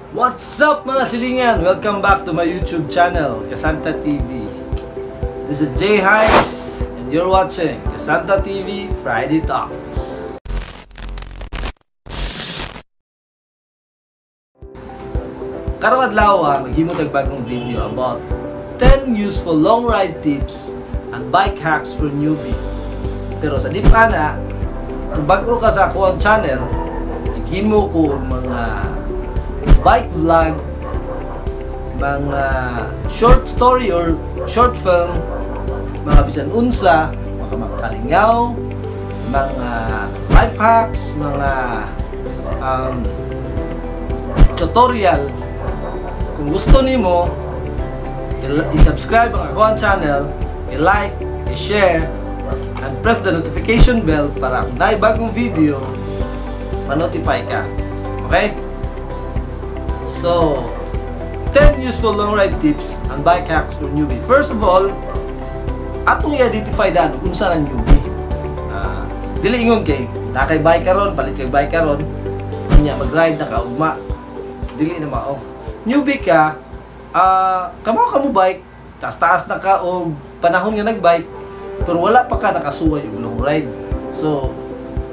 What's up, mga silingan? Welcome back to my YouTube channel, Kasanta TV. This is Jay Hikes and you're watching Kasanta TV Friday Talks. Karong adlaw, maghimo tag bagong video about 10 useful long ride tips and bike hacks for newbie. Pero sa di pa na, kung bago ka sa akong channel, naghimo ko og mga bike vlog, mga short story or short film, mga bisan unsa, mga makalingaw, mga life hacks, mga tutorial. Kung gusto nimo, i-subscribe ang akong channel, i-like, i-share, and press the notification bell para kung naay bagong video, ma-notify ka. Okay? So, 10 useful long ride tips and bike hacks for newbie. First of all, atong i-identify daan unsa ang newbie. Dili ingon kay naa kay bike karon, palit kay bike karon, unya mag-ride na ka ugma. Dili na mao. Newbie ka, kamo ka mo bike, taas-taas na ka og panahon nga nag-bike, pero wala pa ka nakasuway og long ride. So,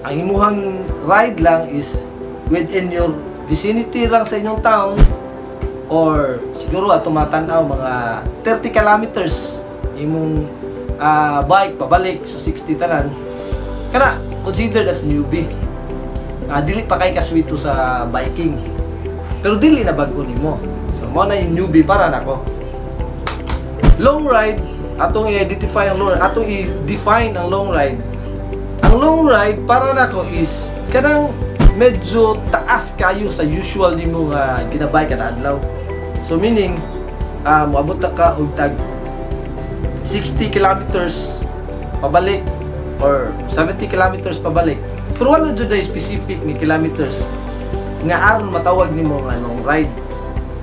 ang imuhang ride lang is within your vicinity lang sa inyong town, or siguro ato matanaw mga 30 kilometers imong bike pabalik, so 60 tanan kana considered as newbie. Dili pa kay kaswito sa biking, pero dili na bag-o nimo. So mo na yung newbie para nako. Long ride, atong i-identify ang long ride, atong i-define ang long ride. Ang long ride para nako is kanang medyo taas kayo sa usual nimo nga ginabike kada adlaw. So meaning, moabot na ka og tag 60 kilometers pabalik or 70 kilometers pabalik. Pero wala jud ay specific ni kilometers nga aron matawag nimo nga long ride.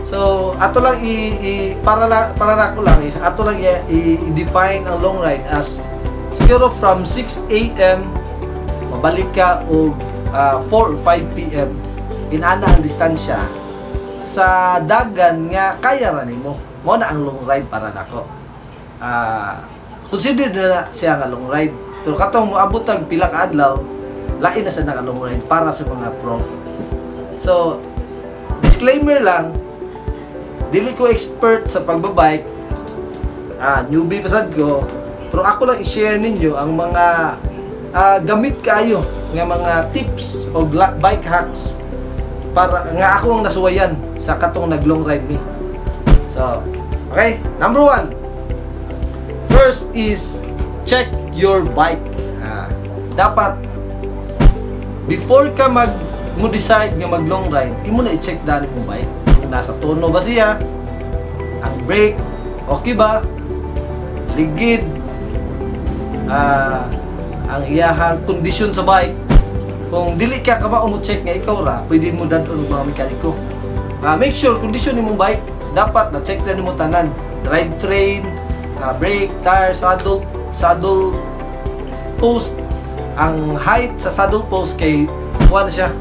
So ato lang i para la, para nako lang is ato lang i-define ang long ride as siguro from 6 AM mabalik ka og 4 or 5 PM, inana ang distansya sa dagan nga kaya ra nimo. Mao na ang long ride para nako. Consider na siya nga long ride. Pero katong moabot ang pila ka adlaw, lain na sa nga long ride para sa mga pro. So, disclaimer lang, dili ko expert sa pagbabike. Newbie pa sad ko, pero ako lang i-share ninyo ang mga gamit kaayo nga mga tips o bike hacks para nga ako ang nasuwayan sa katong nag long ride mi. So, okay, number 1. First is check your bike. Dapat before ka mag mo decide nga mag long ride, imo na i-check dani mong bike. Kung nasa tono ba siya, ang brake okay ba, ligid, ang iyahang kondisyon sa bike. Kung dili ka kabao mo check nga ikaw ra, pwede mo dadon og mga mekaniko. Make sure kondisyon nimong bike dapat na check na nimo tanan, drivetrain, brake, tire, saddle post, ang height sa saddle post kay kuan siya,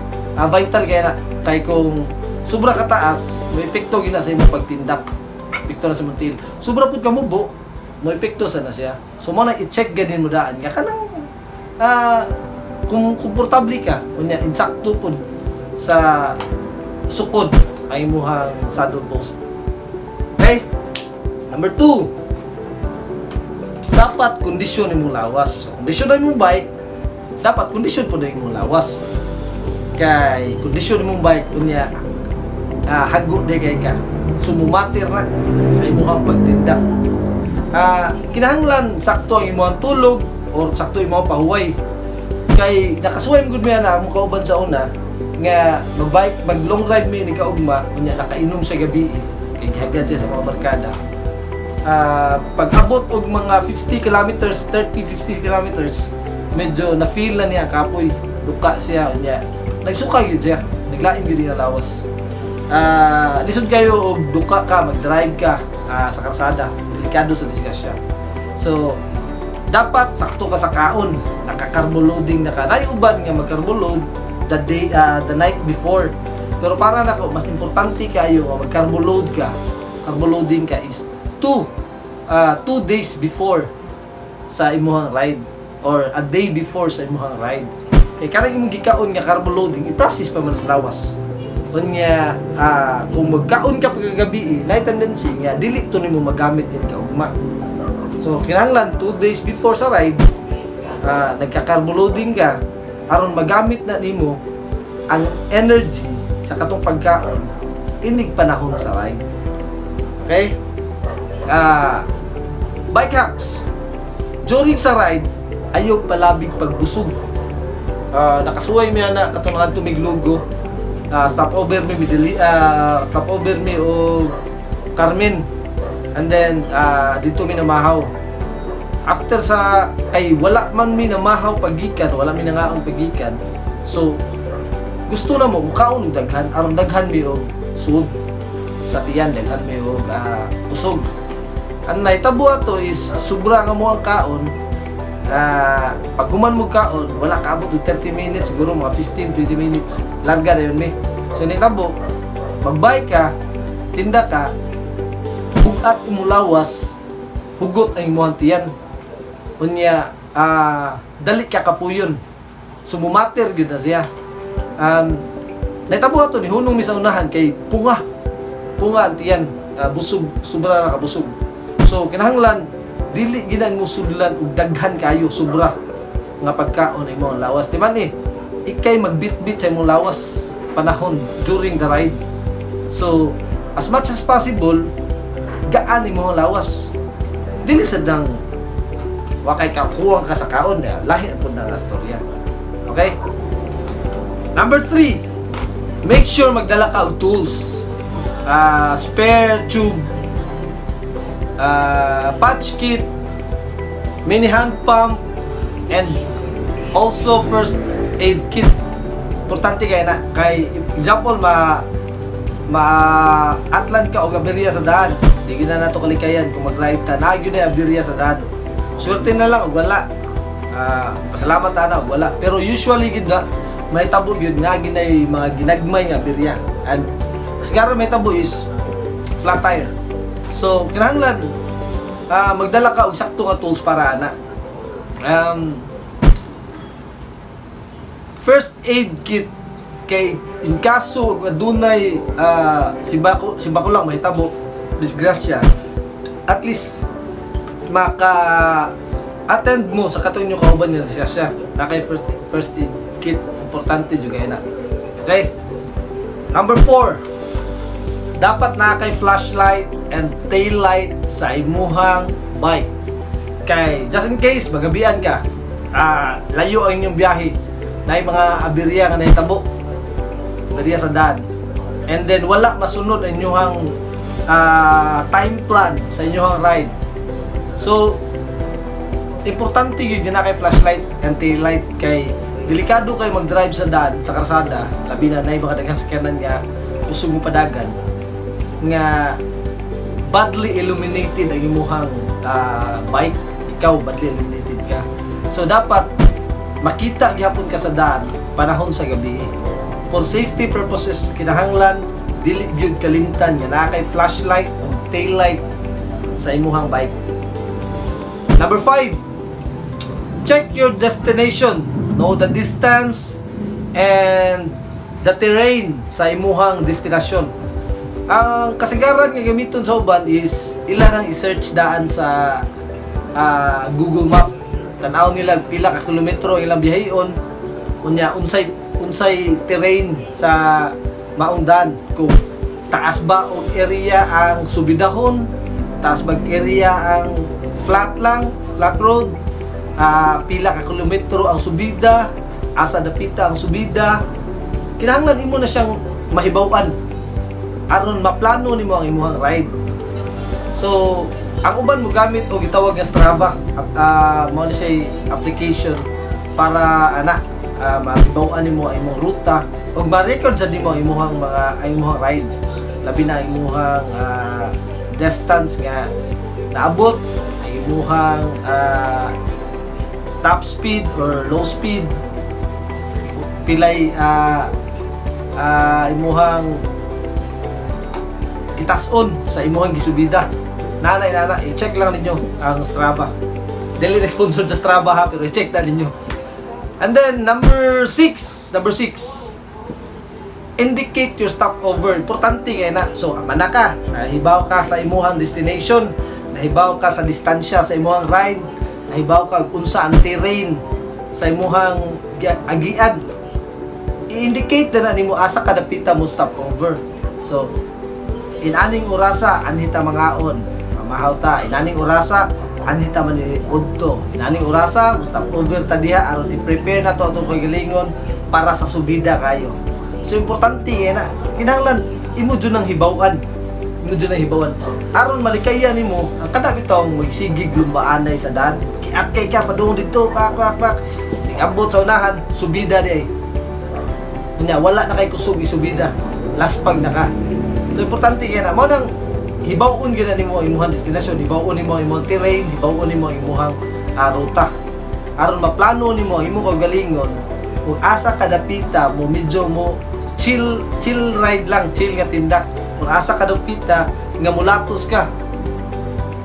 vital kay na kay kung sobra kataas, may epekto gina sa imong pagtindak. Epekto na sa imong tiil. Sobra pud ka mubo, may epekto sa na siya. So mo na i-check ganin mo daan nga kanang kung komportable ka, unya insakto pud sa sukod ang imuhang saddle post. Okay? Number 2, dapat kondisyon imong lawas. So, kondisyon na imong bike, dapat kondisyon pud na imong lawas. Kay kondisyon imong bike unya hago di kay ka. Sumumatir na sa imuhang pagtindak. Kinahanglan sakto ang imong tulog or sakto imong pahuway. Kay nakasuway mo gud mi ana among kauban sa una nga mag-bike, mag long ride mi ni kaugma, unya nakainom siya gabi kay gihagad siya sa mga barkada. Pag-abot og mga 50 kilometers, 30 50 kilometers, medyo na feel na niya kapoy, duka siya unya nagsuka gyud siya, naglain gyud niya lawas. Lisod kayo og duka ka, mag-drive ka sa karsada, delikado sa disgrasya. So dapat sakto ka sa kaon, naka-carbo loading na ka. Nay uban nga mag-carbo load the day, the night before. Pero para nako, mas importante kayo nga mag-carbo load ka, carbo loading ka is 2 days before sa imuhang ride or a day before sa imuhang ride. Kay kanang imong gikaon nga carbo loading, i-process pa man sa lawas. Unya, kung magkaon ka pagkagabi, naay tendency nga dili to nimo magamit in kaugma. So kinahanglan 2 days before sa ride, nagka-carbo loading ka aron magamit na nimo ang energy sa katong pagkaon inig panahon sa ride. Okay? Bike hacks. During sa ride, ayaw palabig pagbusog. Nakasuway mi ana katong adto mig Lugo. Stop over mi Midili, stop over mi og Carmen. And then dito mi namahaw. After sa kay wala man mi namahaw pagikan, wala mi nangaon pagikan. So gusto na mo mukaon og daghan aron daghan mi og sud sa tiyan, daghan mi og kusog. Ang nahitabo ato is sobra nga mo ang kaon. Pag human mo kaon, wala kaabot og 30 minutes, siguro mga 15 20 minutes, larga na yun mi. So nahitabo, magbike ka, tinda ka, bugat imo lawas, hugot ang imong tiyan. Unya, dali ka kapuyon. So mumater gyud na siya. Nahitabo ato ni hunong mi sa unahan kay punga. Punga ang tiyan, busog, sobra na kabusog. So kinahanglan dili ginan mo sudlan og daghan kayo, sobra nga pagkaon ay imong lawas. Di man eh, ikay magbitbit sa imong lawas panahon during the ride. So as much as possible, gaan imong lawas. Dili sa dang wakay kakuwang ka sa kaon, ya. Lahi na pud na nga storya. Okay? Number 3, make sure magdala ka og tools. Spare tube, patch kit, mini hand pump, and also first aid kit. Importante kay na kay example ma ma atlan ka og aberya sa daan. Di gid na nato kalikayan kung mag-ride ta. Naa gyud na aberya sa daan. Swerte na lang og wala. Pasalamat ta na og wala. Pero usually gid na may tabo gyud nga ginay mga ginagmay nga aberya. And siguro may tabo is flat tire. So kinahanglan magdala ka og sakto nga tools para ana. First aid kit kay in kaso adunay si bako lang mahitabo disgrasya, at least maka attend mo sa katong inyong kauban nga disgrasya na kay first aid kit. Importante jud kay na. Okay, number 4, dapat na kay flashlight and tail light sa imuhang bike kay just in case magabian ka, layo ang inyong biyahe, na mga aberya nga nahitabo, aberya sa daan, and then wala masunod ang inyong time plan sa inyong ride. So importante yun na kay flashlight and tail light kay delikado kay mag-drive sa daan, sa karsada, labi na nay mga daghang sakyanan nga kusog mo padagan nga badly illuminated ang imuhang bike, ikaw badly illuminated ka. So dapat makita gyapon ka sa daan panahon sa gabi. For safety purposes, kinahanglan dili gyud kalimtan nga naa kay flashlight o tail light sa imuhang bike. Number 5, check your destination. Know the distance and the terrain sa imuhang destinasyon. Ang kasigaran nga gamiton sa uban is ila nang i-search daan sa Google Map. Tan-aw nila pila ka kilometro ang ilang biyaheon, unya unsay unsay terrain sa maong daan, kung taas ba og area ang subidahon, taas ba og area ang flat lang, flat road, pila ka kilometro ang subida, asa dapita ang subida. Kinahanglan imo na siyang mahibaw-an aron maplano nimo ang imuhang ride. So, ang uban mo gamit og gitawag nga Strava, mao ni siya application para ana mahibaw-an nimo ang imong ruta ug ma-record sa nimo ang imuhang mga ang imuhang ride. Labi na ang imuhang distance nga naabot, ang imuhang top speed or low speed, pilay imuhang gitason sa imuhang gisubida. Nanay nana, i-check lang ninyo ang Strava. Dili na sponsor sa Strava ha, pero i-check na ninyo. And then number 6, number 6. Indicate your stopover. Importante kay na. So, amana ka, nahibaw ka sa imuhang destination, nahibaw ka sa distansya sa imuhang ride, nahibaw ka unsa ang terrain sa imuhang agian. I-indicate na na nimo asa ka dapita mo stopover. So, inaning orasa anhi ta mangaon, mamahaw ta. Inaning orasa anhi ta man udto. Inaning orasa mo stopover ta diha aron i-prepare na to atong kagalingon para sa subida kayo. So importante kay na, kinahanglan imo jud nang hibaw-an, imo jud nang hibaw-an aron malikayan nimo ang kada bitong magsigig lumbaanay sa daan. Kiat kay ka padung didto, pak pak pak, tingabot sa unahan, subida di ay. Unya wala na kay kusog isubida, laspag na ka. So importante kay na, mao nang hibaw-on gyud na nimo ang imuhang destinasyon, hibaw-on nimo ang imong terrain, hibaw-on nimo ang imuhang ruta. Aron maplano nimo ang imong kaugalingon kung asa ka dapita mo medyo mo chill chill ride lang, chill nga tindak. Kung asa ka dapita nga mulatos ka,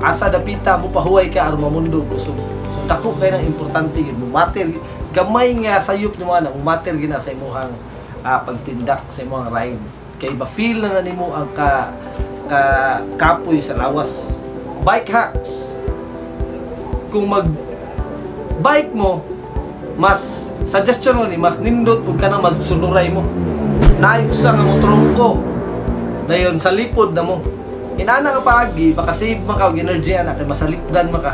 asa dapita mo pahuway ka aron mamundog kusog. So dako kay nang importante gyud, mumatter gamay nga sayop nimo ana, mumatter gyud na sa imuhang pagtindak sa imong ride. Kay ba feel na na nimo ang ka ka kapoy sa lawas. Bike hacks. Kung mag bike mo, mas suggestion lang ni, mas nindot ug kanang magsuluray mo. Naay usa nga motrongko. Dayon sa lipod na mo. Inana nga paagi, baka save man ka og energy ana kay masalipdan man ka.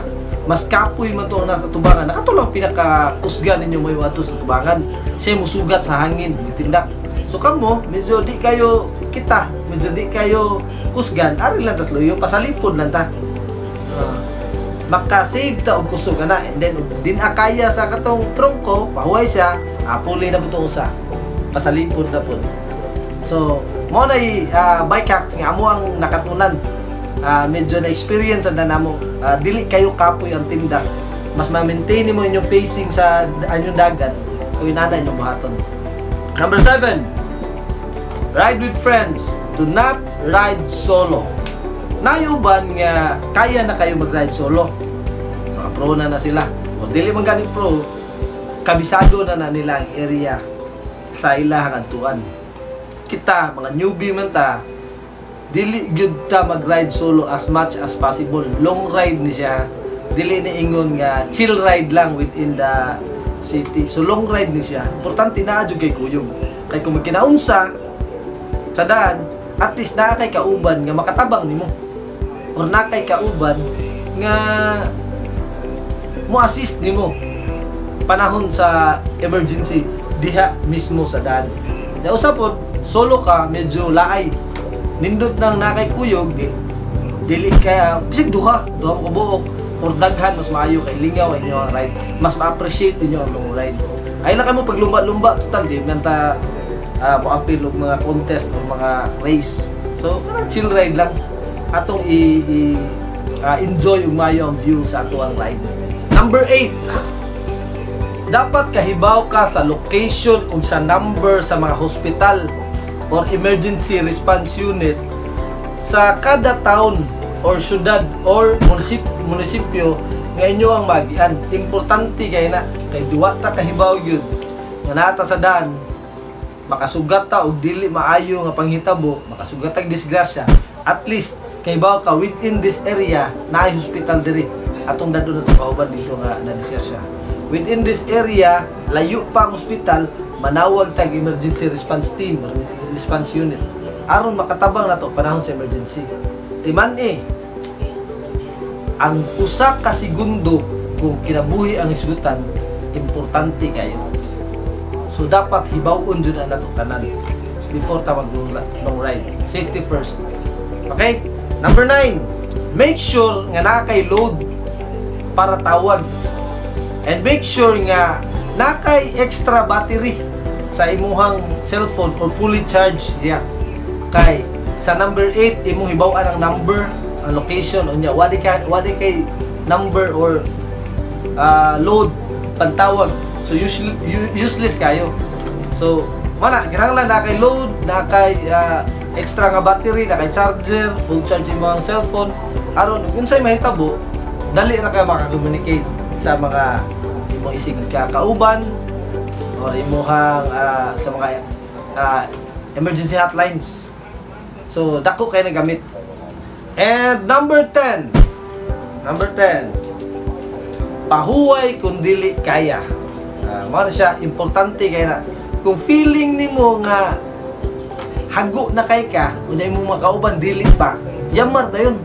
Mas kapoy man to ang nasa tubangan. Nakatulang pinaka-kusgan ninyo may adto sa tubangan. Siya musugat sa hangin, gitindak. So kamo, medyo di kayo kita, medyo di kayo kusgan, ari lang tas luyo, pasalipod lang ta. Maka-save ta og kusog ana, and then ug din akaya sa katong trongko, pahuway siya, puli na po itong usa. Pasalipod na po. So, mo na bike hacks nga amo ang nakatunan. Medyo na experience na namo. Dili kayo kapoy ang tinda. Mas ma-maintain nimo inyong facing sa anyong dagat kung inana inyong buhaton. Number 7. Ride with friends. Do not ride solo. Nayuban nga kaya na kayo mag-ride solo. Mga pro na na sila. O dili man gani pro, kabisado na na nila ang area sa ilahang adtuan. Kita, mga newbie man ta, dili gyud ta mag-ride solo as much as possible. Long ride ni siya. Dili ni ingon nga chill ride lang within the city. So long ride ni siya. Importante naa jud kay kuyog. Kay kung magkinaunsa sa daan, at least naa kay kauban nga makatabang nimo. Or naa kay kauban nga mo assist nimo panahon sa emergency diha mismo sa daan. Na usa pod, solo ka medyo laay. Nindot nang naa kay kuyog, di dili kaya bisag duha, duha mo kabuok or daghan, mas maayo kay lingaw ang inyong ride. Mas ma-appreciate ninyo ang long ride. Ay lang kamo paglumba-lumba, total di man ta mo-appeal og mga contest o mga race. So kanang chill ride lang atong i enjoy ug maayo ang view sa ato ang ride. Number 8. Dapat kahibaw ka sa location ug sa number sa mga hospital or emergency response unit sa kada town or syudad or munisipyo nga inyo ang magian. Importante kay na, kay duwa ta kahibaw gyud nga naa ta sa daan, makasugat ta og dili maayo nga panghitabo, makasugat tag disgrasya. At least kahibaw ka within this area naay hospital diri atong dadon na kauban dito nga na disgrasya. Within this area, layo pa ang hospital, manawag tag emergency response team or response unit aron makatabang nato panahon sa emergency. Timan eh, ang usa ka segundo kung kinabuhi ang isgutan, importante kayo. So dapat hibaw-on jud ang nato tanan before ta mag long ride. Safety first. Okay? Number 9, make sure nga naa kay load para tawag. And make sure nga naa kay extra battery sa imuhang cellphone or fully charged siya. Kay sa number 8, imong hibaw-an ang number, ang location unya wali kay number or load pantawag. So useless kayo. So Mana, kinahanglan na kay load, na kay extra nga battery, na kay charger, full charge imong cellphone aron kung unsay mahitabo, dali ra ka maka-communicate sa mga imong isig ka kauban or imuhang sa mga emergency hotlines. So dako kay nagamit. And number 10. Number 10. Pahuway kung dili kaya. Mao na siya, importante kay na kung feeling nimo nga hago na kay ka, unya imong mga kauban dili pa, yamar dayon.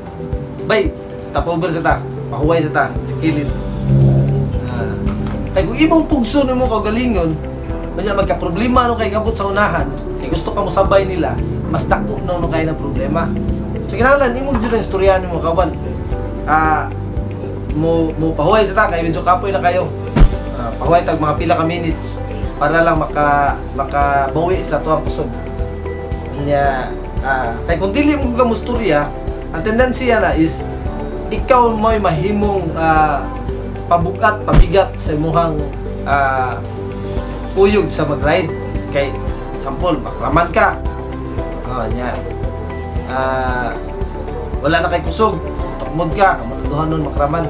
Bay, stop over sa ta, pahuway sa ta, sa kilid. Kay kung imong pugso nimo kaugalingon, unya magka-problema no kay gabot sa unahan, kay gusto ka mo sabay nila, mas dako na no kay na problema. So kinahanglan imo jud ang istoryahan nimo kauban. Mo mo pahuway sa ta kay medyo kapoy na kayo. Pahuway tag mga pila ka minutes para lang makabawi sa tuang kusog. Nya kay kung dili mo ka mustorya, ang tendensiya na is ikaw mo'y mahimong pabugat, pabigat sa imuhang kuyog sa mag-ride. Kay sampol, makraman ka. Nya. Wala na kay kusog, tukmod ka, kamunaduhan nun makraman.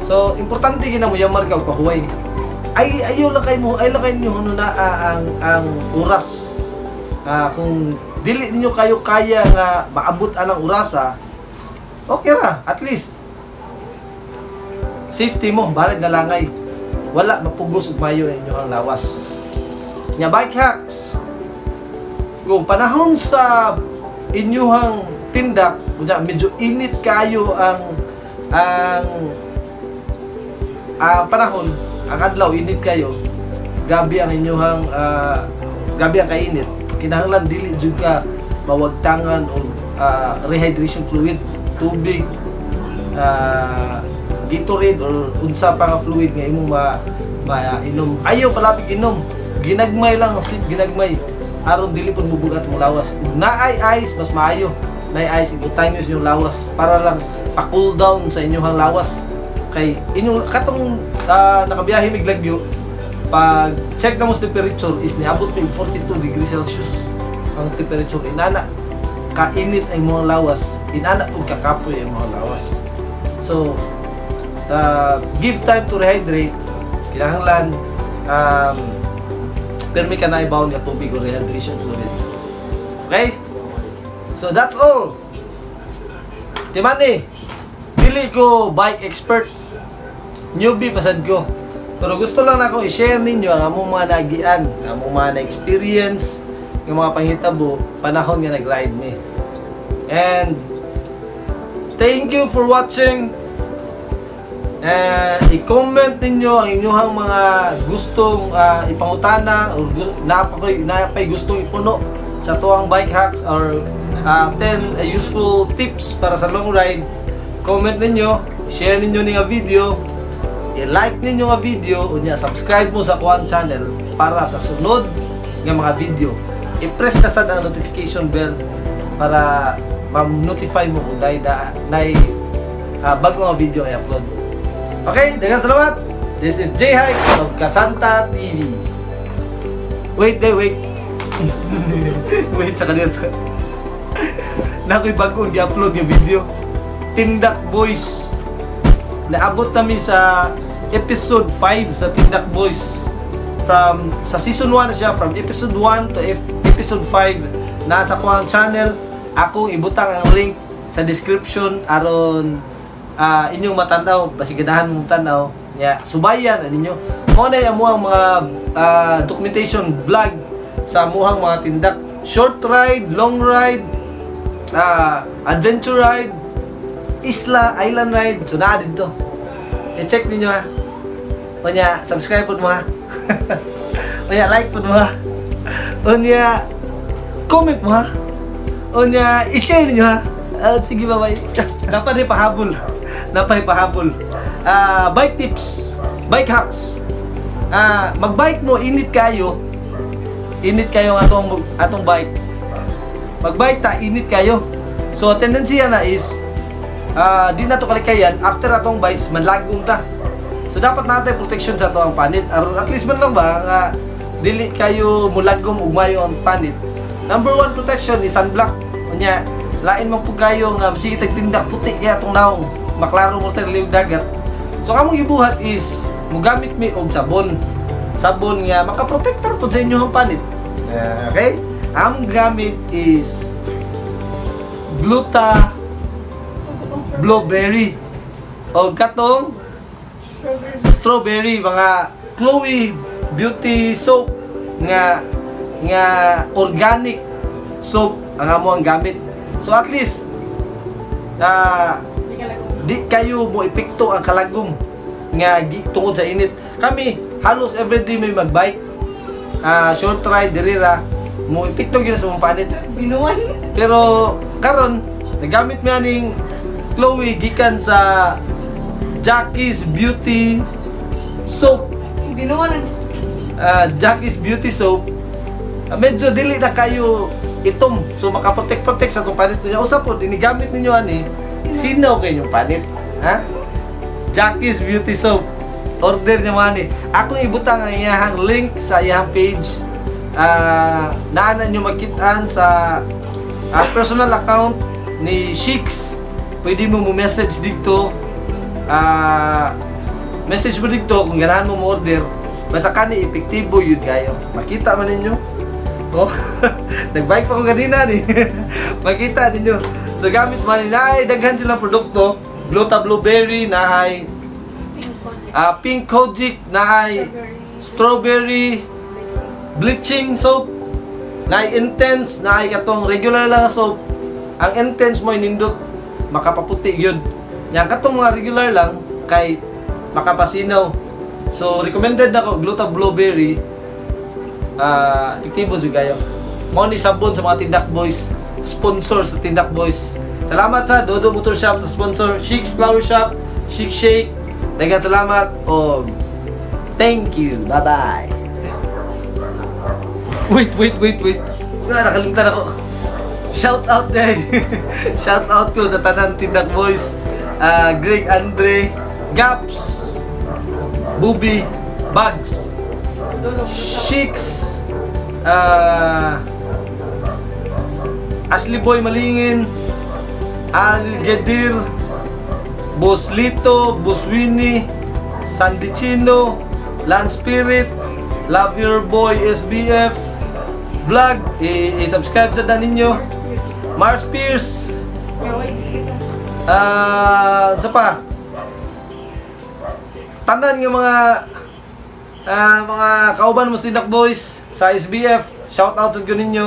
So, importante gina mo yamar ka og pahuway. Ay ayo lang kay mo, ay lang kay ninyo na ang oras. Kung dili ninyo kayo kaya nga maabot anang orasa, okay ra, at least safety mo, balig na langay. Wala mapugos ug mayo ang inyong lawas. Nya bike hacks. Kung panahon sa inyuhang tindak, kunya medyo init kayo ang panahon, ang adlaw init kayo, grabe ang inyuhang grabe ang kainit. Kinahanglan dili jud ka mawagtangan og rehydration fluid, tubig, Gatorade or unsa pa nga fluid nga imong ma mainom. Ayaw palapig inom. Ginagmay lang ang sip, ginagmay. Aron dili pud mubugat mong lawas. Ug naay ice, mas maayo. Naay ice, ibutang niyo sa inyong lawas para lang pa-cool down sa inyong lawas. Kay inyong katong nakabiyahe mig lagyo, pag check na mo sa temperature is niabot mig 42 degrees Celsius ang temperature. Inana kainit ang imong lawas, inana pud kakapoy ang imong lawas. So give time to rehydrate. Kinahanglan permi ka na ibawon nga tubig o rehydration fluid. Okay? So that's all. Timani, dili ko bike expert. Newbie pasad ko. Pero gusto lang nako i-share ninyo ang among mga naagian, ang among mga na-experience, ng mga panghitabo panahon nga nag-ride ni. And thank you for watching. I-comment ninyo ang inyong mga gustong ipangutana or napay gustong ipuno sa tuang bike hacks or 10 useful tips para sa long ride. Comment ninyo, share ninyo ni nga video, i-like ninyo nga video, unya subscribe mo sa kuan channel para sa sunod nga mga video. I-press na sad ang notification bell para ma-notify mo kung dahil da, nay bago nga video i-upload. Okay, daghang salamat. This is J Hikes of Kasanta TV. Wait, day, wait. Wait sa kanila. Nakoy bago ang gi-upload yung video. Tindak Boys. Naabot nami sa episode 5 sa Tindak Boys. From sa season 1 na siya, from episode 1 to episode 5, nasa kuang channel. Akong ibutang ang link sa description aron inyong matanaw, basig ganahan mong tanaw nya, subayan na ninyo. Mao na yung mga documentation vlog sa amuhang mga tindak, short ride, long ride, adventure ride, isla, island ride. So naa dito, i-check ninyo ha. Unya subscribe pud mo ha. Unya like pud mo ha. Unya comment mo ha. Unya i-share ninyo ha. Sige, bye-bye. Dapat ni pahabol. Napay pahabol. Bike tips, bike hacks. Magbike mo init kayo. Init kayo ang atong atong bike. Magbike ta init kayo. So tendency na is di na to kalikayan after atong bikes manlagom ta. So dapat natin protection sa atong panit aron at least man lang ba nga Dili kayo mulagom ug mayo ang panit. Number one protection is sunblock. Unya, lain man pud kayo nga sige tag tindak, puti kaya atong naong, maklaro mo tag liog dagat. So ang among gibuhat is mugamit mi og sabon. Sabon nga makaprotektar pud sa inyong panit. Okay? Ang gamit is Gluta Blueberry o katong Strawberry. Strawberry, mga Chloe Beauty Soap nga nga organic soap ang amo ang gamit. So at least Di ka lagom. Di kayo mo epekto ang kalagom nga tungod sa init. Kami halos everyday may magbike. Short ride diri ra mo epekto gyud sa mong panit. Binuwan. Pero karon nagamit mi aning Chloe gikan sa Jackie's Beauty Soap. Binuwan ang Jackie's Beauty Soap. Medyo dili na kayo itom. So makaprotect-protect sa atong panit niya. Usa pod inigamit ninyo ani, sinaw kay inyong panit. Ha? Jackie's Beauty Soap. Order niyo mo ani. Akong ibutang ang iyahang link sa iyahang page. Naa na nyo magkitaan sa personal account ni Sheiks. Pwede mo mo message dito. Message mo dito kung ganahan mo mo order. Basta kani epektibo yun kayo. Makita man ninyo. Oh, nagbike pa ko ganina ni. Makita ninyo. So gamit man ni naay daghan silang produkto. Gluta Blueberry, naay Pink Kojic, naay strawberry bleaching soap, naay Intense, naay katong regular lang nga soap. Ang Intense mo nindot, makapaputi yun. Yang katong mga regular lang kay makapasinaw. So recommended nako Gluta Blueberry. Epektibo jud kayo. Mao ni sabon sa mga Tindak Boys, sponsor sa Tindak Boys. Salamat sa Dodo Motor Shop sa sponsor, Sheiks Flower Shop, Chic Shake. Daghang salamat o thank you. Bye-bye. Wait, wait, wait, wait. Nakalimutan ako. Shout out eh. Shout out ko sa tanan Tindak Boys. Greg Andre, Gaps, Bubi, Bugs, Sheiks, Ashley Boy Malingin, Al Gedir, Boss Lito, Boss Winnie, Sandy Chino, Land Spirit, Love Your Boy SBF, Vlog, i-subscribe sa dan ninyo, Mars Pierce, sa pa, tanan yung mga kauban mo sa Tindak Boys sa SBF, shout out sa ninyo.